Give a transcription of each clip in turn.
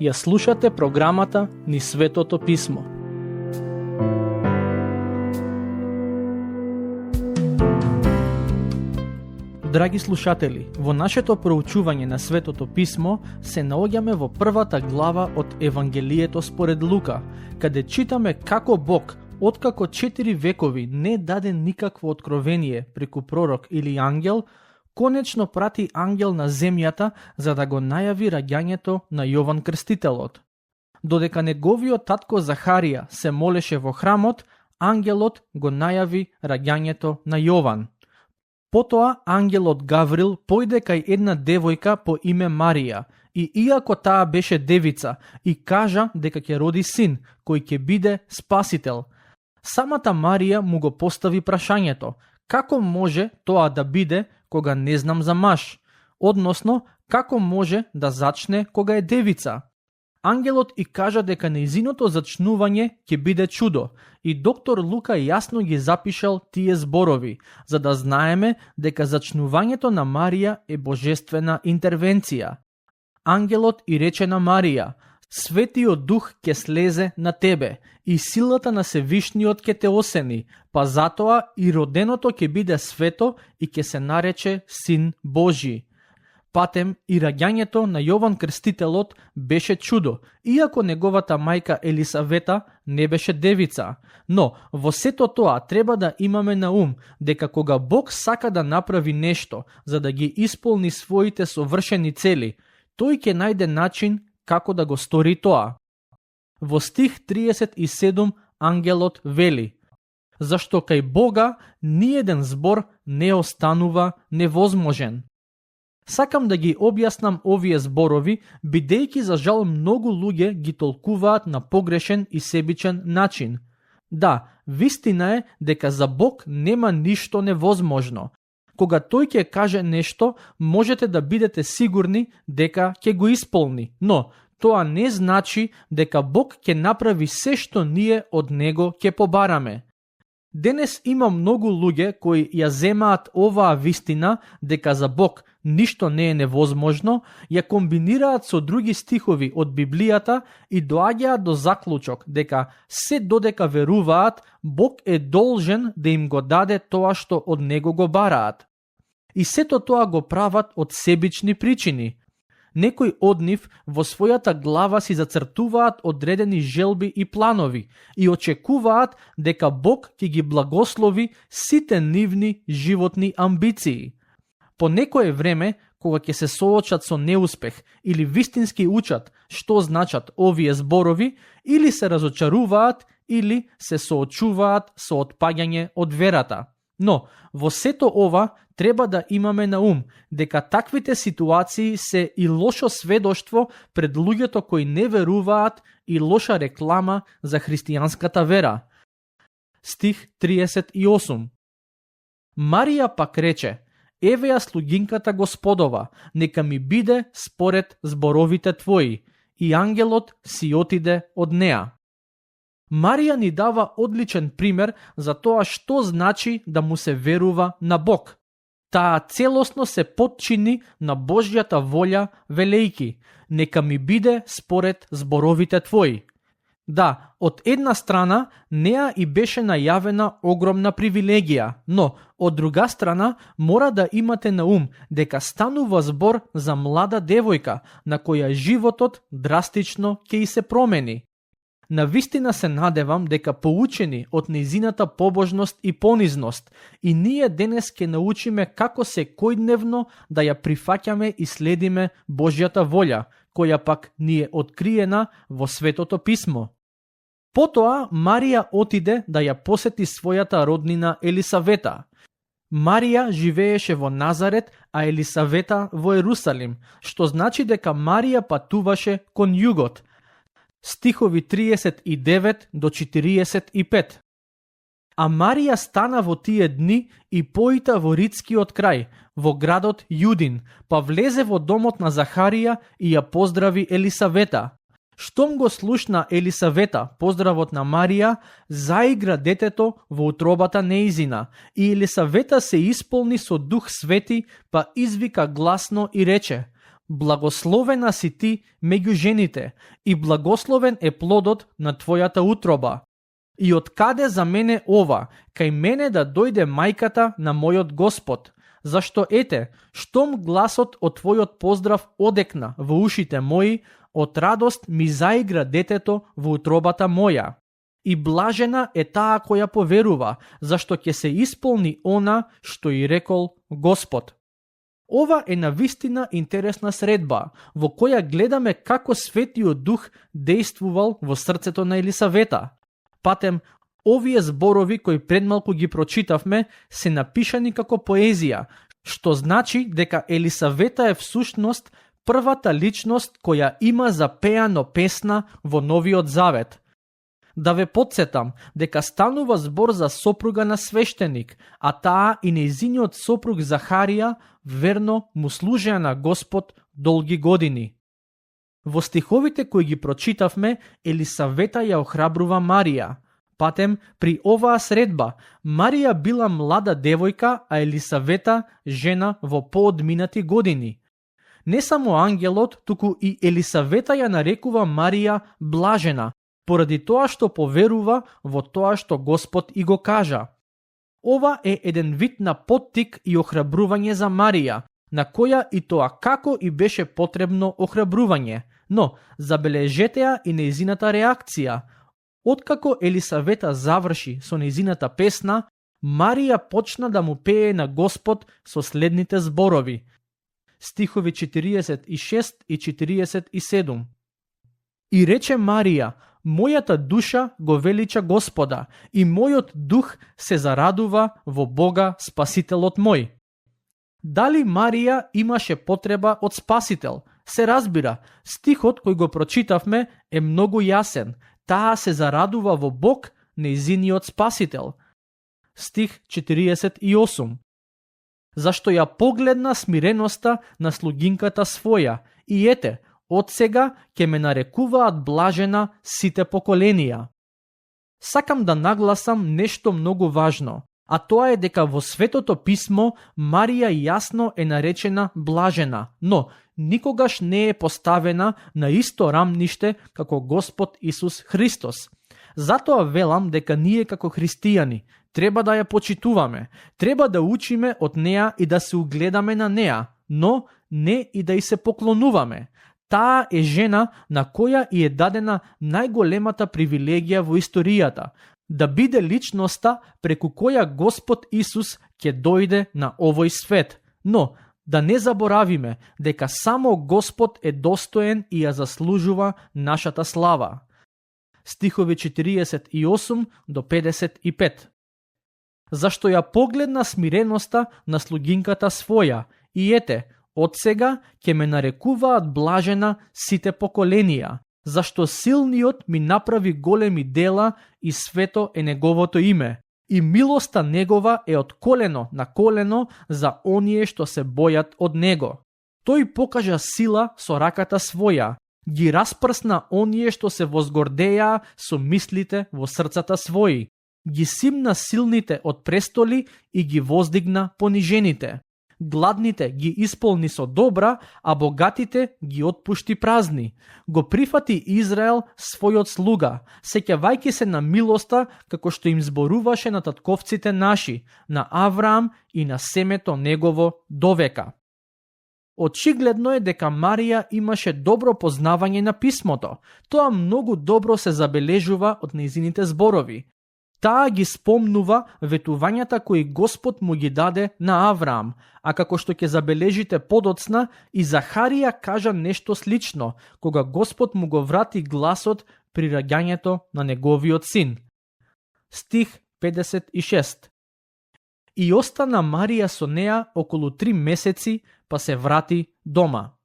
Ја слушате програмата Низ Светото Писмо. Драги слушатели, во нашето проучување на Светото Писмо се наоѓаме во првата глава од Евангелието според Лука, каде читаме како Бог, откако 4 векови не даде никакво откровение преку пророк или ангел, конечно прати ангел на земјата за да го најави раѓањето на Јован Крстителот. Додека неговиот татко Захарија се молеше во храмот, ангелот го најави раѓањето на Јован. Потоа ангелот Гаврил појде кај една девојка по име Марија, и иако таа беше девица, и кажа дека ќе роди син, кој ќе биде спасител. Самата Марија му го постави прашањето: како може тоа да биде кога не знам за маж? Односно, како може да зачне кога е девица? Ангелот и кажа дека нејзиното зачнување ќе биде чудо, и доктор Лука јасно ги запишал тие зборови, за да знаеме дека зачнувањето на Марија е божествена интервенција. Ангелот и рече на Марија: Светиот Дух ќе слезе на тебе и силата на Севишниот ќе те осени, па затоа и роденото ќе биде свето и ќе се нарече Син Божи. Патем и раѓањето на Јован Крстителот беше чудо, иако неговата мајка Елисавета не беше девица. Но во сето тоа треба да имаме на ум дека кога Бог сака да направи нешто за да ги исполни своите совршени цели, тој ќе најде начин како да го стори тоа. Во стих 37 ангелот вели: зашто кај Бога ниеден збор не останува невозможен. Сакам да ги објаснам овие зборови, бидејќи за жал многу луѓе ги толкуваат на погрешен и себичен начин. Да, вистина е дека за Бог нема ништо невозможно. Кога тој ќе каже нешто, можете да бидете сигурни дека ќе го исполни, но тоа не значи дека Бог ќе направи се што ние од него ќе побараме. Денес има многу луѓе кои ја земаат оваа вистина дека за Бог ништо не е невозможно, ја комбинираат со други стихови од Библијата и доаѓаат до заклучок дека се додека веруваат, Бог е должен да им го даде тоа што од него го бараат. И сето тоа го прават од себични причини. Некои од нив во својата глава си зацртуваат одредени желби и планови и очекуваат дека Бог ќе ги благослови сите нивни животни амбиции. По некое време, кога ќе се соочат со неуспех или вистински учат што значат овие зборови, или се разочаруваат, или се соочуваат со отпаѓање од верата. Но, во сето ова, треба да имаме на ум дека таквите ситуации се и лошо сведоштво пред луѓето кои не веруваат и лоша реклама за христијанската вера. Стих 38. Марија пак рече: еве ја слугинката Господова, нека ми биде според зборовите твои, и ангелот си отиде од неа. Марија ни дава одличен пример за тоа што значи да му се верува на Бог. Таа целосно се потчини на Божјата волја, велејки: нека ми биде според зборовите твои. Да, од една страна неа и беше најавена огромна привилегија, но од друга страна мора да имате на ум дека станува збор за млада девојка на која животот драстично ќе и се промени. Навистина се надевам дека поучени од нејзината побожност и понизност, и ние денес ќе научиме како секојдневно да ја прифаќаме и следиме Божјата волја, која пак ни е откриена во Светото Писмо. Потоа Марија отиде да ја посети својата роднина Елисавета. Марија живееше во Назарет, а Елисавета во Ерусалим, што значи дека Марија патуваше кон југот. Стихови 39 до 45. А Марија стана во тие дни и поита во Ритскиот крај, во градот Јудин, па влезе во домот на Захарија и ја поздрави Елисавета. Штом го слушна Елисавета поздравот на Марија, заигра детето во утробата неизина, и Елисавета се исполни со Дух Свети, па извика гласно и рече: Благословена си ти меѓу жените, и благословен е плодот на твојата утроба. И откаде за мене ова, кај мене да дојде мајката на мојот Господ? Зашто ете, штом гласот од твојот поздрав одекна во ушите мои, од радост ми заигра детето во утробата моја. И блажена е таа која поверува, зашто ќе се исполни она што и рекол Господ. Ова е навистина интересна средба, во која гледаме како Светиот Дух действувал во срцето на Елисавета. Патем, овие зборови кои предмалку ги прочитавме се напишани како поезија, што значи дека Елисавета е всушност првата личност која има запеано песна во Новиот Завет. Да ве подсетам дека станува збор за сопруга на свештеник, а таа и нејзиниот сопруг Захарија верно му служеа на Господ долги години. Во стиховите кои ги прочитавме, Елисавета ја охрабрува Марија. Патем, при оваа средба, Марија била млада девојка, а Елисавета жена во поодминати години. Не само ангелот, туку и Елисавета ја нарекува Марија блажена, поради тоа што поверува во тоа што Господ и го кажа. Ова е еден вид на поттик и охрабрување за Марија, на која и тоа како и беше потребно охрабрување. Но, забележете ја и нејзината реакција. Откако Елисавета заврши со нејзината песна, Марија почна да му пее на Господ со следните зборови. Стихови 46 и 47. И рече Марија: Мојата душа го велича Господа, и мојот дух се зарадува во Бога Спасителот мој. Дали Марија имаше потреба од Спасител? Се разбира, стихот кој го прочитавме е многу јасен. Таа се зарадува во Бог, нејзиниот Спасител. Стих 48. Зашто ја погледна смиреноста на слугинката своја, и ете, од сега ќе ме нарекуваат блажена сите поколенија. Сакам да нагласам нешто многу важно, а тоа е дека во Светото Писмо Марија јасно е наречена блажена, но никогаш не е поставена на исто рамниште како Господ Исус Христос. Затоа велам дека ние како христијани треба да ја почитуваме, треба да учиме од неа и да се угледаме на неа, но не и да и се поклонуваме. Таа е жена на која и е дадена најголемата привилегија во историјата, да биде личноста преку која Господ Исус ќе дојде на овој свет. Но да не заборавиме дека само Господ е достоен и ја заслужува нашата слава. Стихови 48 до 55. Зашто ја погледна смиреноста на слугинката своја, и ете, од сега ќе ме нарекуваат блажена сите поколенија, зашто силниот ми направи големи дела и свето е неговото име, и милоста негова е од колено на колено за оние што се бојат од него. Тој покажа сила со раката своја, ги распрсна оние што се возгордеа со мислите во срцата своји, ги симна силните од престоли и ги воздигна понижените. Гладните ги исполни со добра, а богатите ги отпушти празни. Го прифати Израел својот слуга, сеќавајќи се на милоста како што им зборуваше на татковците наши, на Авраам и на семето негово довека. Очигледно е дека Марија имаше добро познавање на писмото. Тоа многу добро се забележува од нејзините зборови. Таа ги спомнува ветувањата кои Господ му ги даде на Авраам, а како што ќе забележите подоцна, и Захарија кажа нешто слично, кога Господ му го врати гласот при раѓањето на неговиот син. Стих 56. И остана Марија со неа околу 3 месеци, па се врати дома.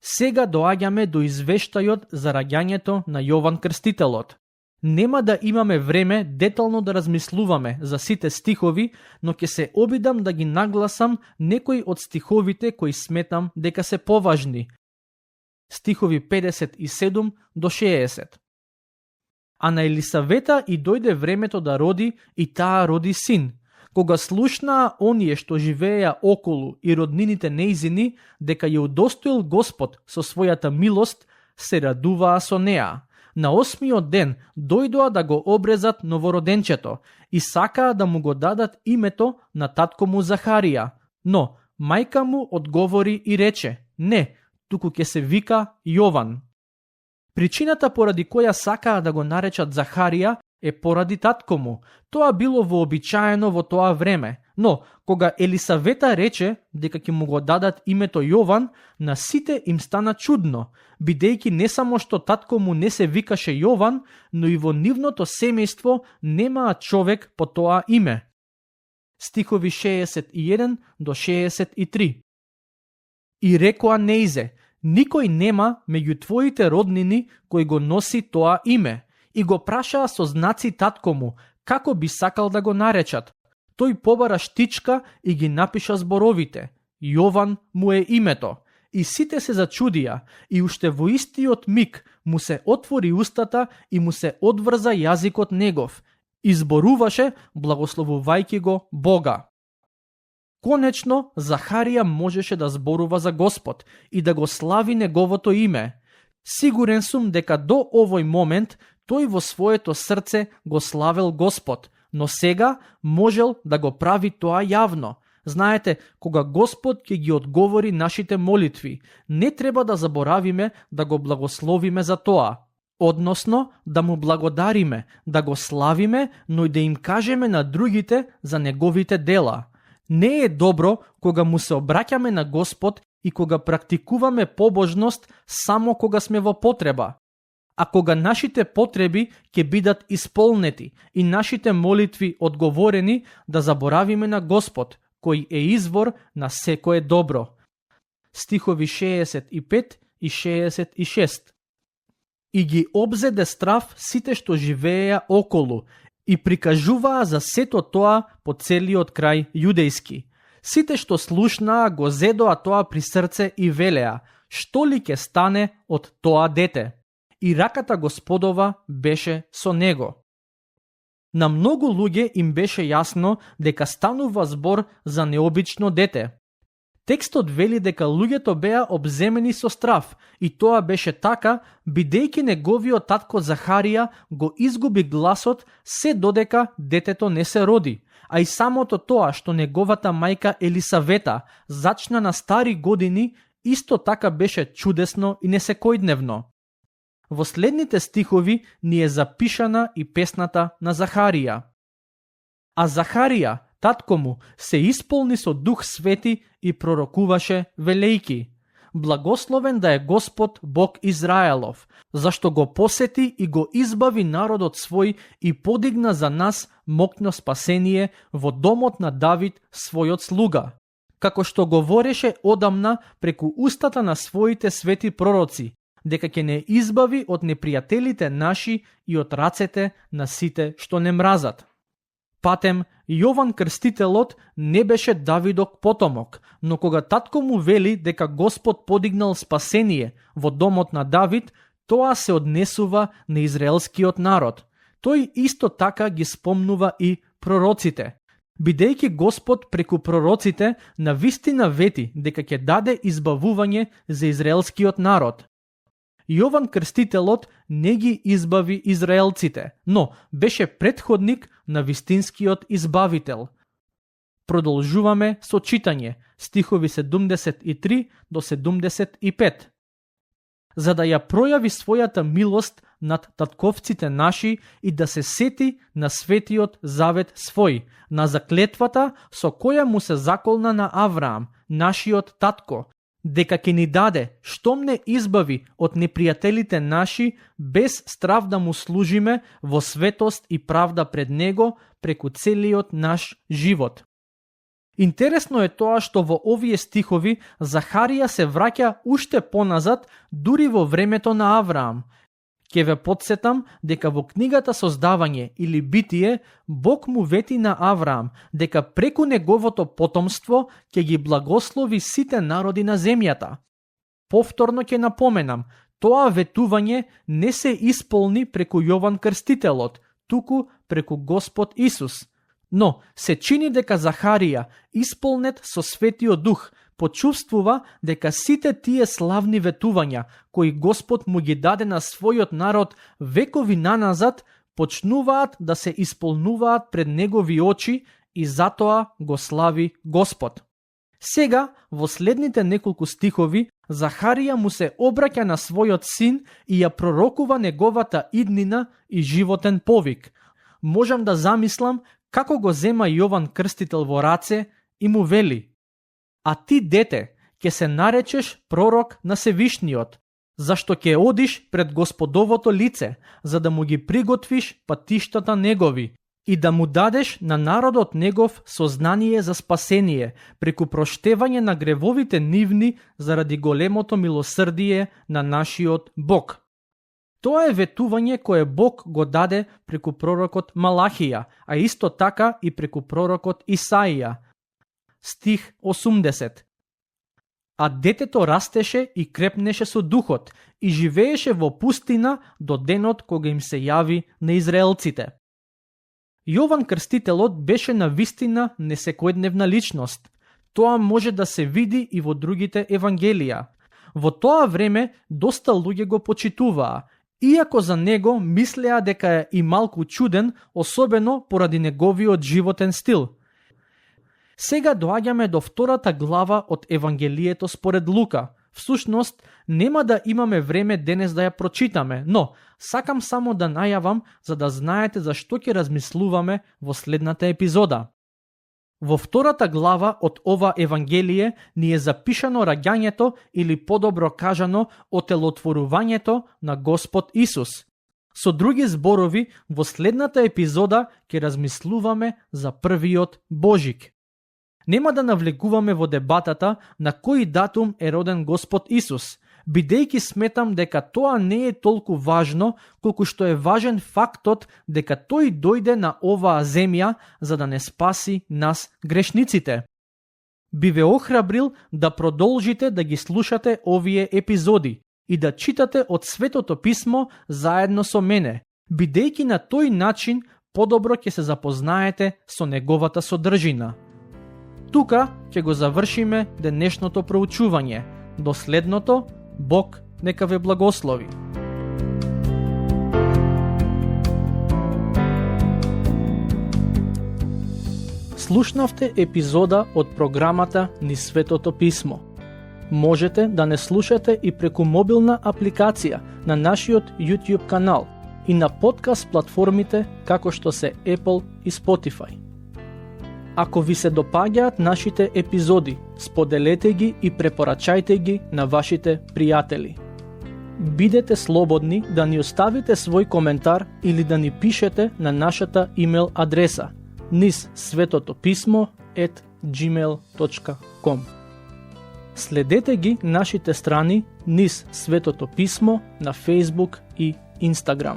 Сега доаѓаме до извештајот за раѓањето на Јован Крстителот. Нема да имаме време детално да размислуваме за сите стихови, но ќе се обидам да ги нагласам некои од стиховите кои сметам дека се поважни. стихови 57 до 60. А на Елисавета и дојде времето да роди и таа роди син. Кога слушнаа оние што живееја околу и роднините неизини дека ја удостоил Господ со својата милост, се радуваа со неа. На 8-миот ден дојдоа да го обрезат новороденчето и сакаа да му го дадат името на татко му Захарија. Но мајка му одговори и рече: не, туку ќе се вика Јован. Причината поради која сакаа да го наречат Захарија е поради татко му. Тоа било вообичаено во тоа време. Но, кога Елисавета рече дека ќе му го дадат името Јован, на сите им стана чудно, бидејќи не само што татко му не се викаше Јован, но и во нивното семејство немаа човек по тоа име. Стихови 61 до 63. И рекоа неизе: никој нема меѓу твоите роднини кој го носи тоа име. И го прашаа со знаци татко му, како би сакал да го наречат. Тој побара штичка и ги напиша зборовите. Јован му е името. И сите се зачудија, и уште во истиот миг му се отвори устата и му се одврза јазикот негов. И зборуваше, благословувајќи го Бога. Конечно, Захарија можеше да зборува за Господ и да го слави неговото име. Сигурен сум дека до овој момент тој во своето срце го славел Господ, но сега можел да го прави тоа јавно. Знаете, кога Господ ќе ги одговори нашите молитви, не треба да заборавиме да го благословиме за тоа. Односно, да му благодариме, да го славиме, но и да им кажеме на другите за неговите дела. Не е добро кога му се обраќаме на Господ и кога практикуваме побожност само кога сме во потреба. А кога нашите потреби ќе бидат исполнети и нашите молитви одговорени, да заборавиме на Господ, кој е извор на секое добро. Стихови 65 и 66. И ги обзеде страв сите што живееја околу и прикажуваа за сето тоа по целиот крај јудејски. Сите што слушнаа го зедоа тоа при срце и велеа: што ли ќе стане од тоа дете? И раката Господова беше со него. На многу луѓе им беше јасно дека станува збор за необично дете. Текстот вели дека луѓето беа обземени со страв и тоа беше така, бидејќи неговиот татко Захарија го изгуби гласот се додека детето не се роди, а и самото тоа што неговата мајка Елисавета зачна на стари години исто така беше чудесно и несекојдневно. Во следните стихови ни е запишана и песната на Захарија. А Захарија, татко му, се исполни со Дух Свети и пророкуваше велејки: благословен да е Господ Бог Израелов, зашто го посети и го избави народот свој и подигна за нас мокно спасение во домот на Давид својот слуга, како што говореше одамна преку устата на своите свети пророци, дека ќе не избави од непријателите наши и од рацете на сите што не мразат. Патем, Јован Крстителот не беше Давидок потомок, но кога татко му вели дека Господ подигнал спасение во домот на Давид, тоа се однесува на израелскиот народ. Тој исто така ги спомнува и пророците. Бидејќи Господ преку пророците навистина вети дека ќе даде избавување за израелскиот народ. Јован Крстителот не ги избави израелците, но беше претходник на вистинскиот избавител. Продолжуваме со читање, стихови 73 до 75. За да ја пројави својата милост над татковците наши и да се сети на светиот завет свој, на заклетвата со која му се заколна на Авраам, нашиот татко, дека ќе ни даде, штом не избави од непријателите наши, без страв да му служиме во светост и правда пред него преку целиот наш живот. Интересно е тоа што во овие стихови Захарија се враќа уште поназад, дури во времето на Авраам. Ке ве подсетам дека во книгата Создавање или Битие, Бог му вети на Авраам дека преку неговото потомство ќе ги благослови сите народи на земјата. Повторно ќе напоменам, тоа ветување не се исполни преку Јован Крстителот, туку преку Господ Исус. Но се чини дека Захарија, исполнет со Светиот Дух, почувствува дека сите тие славни ветувања, кои Господ му ги даде на својот народ векови наназад, почнуваат да се исполнуваат пред негови очи и затоа го слави Господ. Сега, во следните неколку стихови, Захарија му се обраќа на својот син и ја пророкува неговата иднина и животен повик. Можам да замислам како го зема Јован Крстител во раце и му вели: а ти, дете, ќе се наречеш пророк на Севишниот, зашто ќе одиш пред Господовото лице, за да му ги приготвиш патиштата негови и да му дадеш на народот негов сознание за спасение, преку проштевање на гревовите нивни заради големото милосрдие на нашиот Бог. Тоа е ветување кое Бог го даде преку пророкот Малахија, а исто така и преку пророкот Исаија. Стих 80. А детето растеше и крепнеше со духот и живееше во пустина до денот кога им се јави на израелците. Јован Крстителот беше на вистина несекојдневна личност. Тоа може да се види и во другите евангелија. Во тоа време доста луѓе го почитуваа, иако за него мислеа дека е и малку чуден, особено поради неговиот животен стил. Сега доаѓаме до втората глава од Евангелието според Лука. Всушност, нема да имаме време денес да ја прочитаме, но сакам само да најавам за да знаете за што ќе размислуваме во следната епизода. Во втората глава од ова Евангелие ни е запишано раѓањето или подобро кажано отелотворувањето на Господ Исус. Со други зборови, во следната епизода ќе размислуваме за првиот Божик. Нема да навлегуваме во дебатата на кој датум е роден Господ Исус, бидејќи сметам дека тоа не е толку важно колку што е важен фактот дека тој дојде на оваа земја за да не спаси нас грешниците. Би ве охрабрил да продолжите да ги слушате овие епизоди и да читате од Светото Писмо заедно со мене, бидејќи на тој начин подобро ќе се запознаете со неговата содржина. Тука ќе го завршиме денешното проучување. До следното, Бог нека ве благослови. Слушнавте епизода од програмата Низ Светото Писмо. Можете да не слушате и преку мобилна апликација на нашиот YouTube канал и на подкаст платформите како што се Apple и Spotify. Ако ви се допаѓаат нашите епизоди, споделете ги и препорачајте ги на вашите пријатели. Бидете слободни да ни оставите свој коментар или да ни пишете на нашата имейл адреса nizsvetotopисmo@gmail.com. Следете ги нашите страни Низ Светото Писмо на Facebook и Instagram.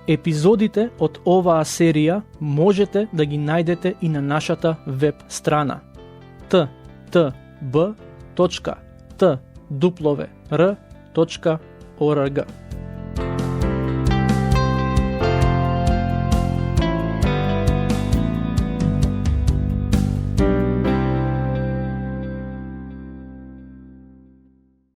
Епизодите од оваа серија можете да ги најдете и на нашата веб страна ttb.twr.org.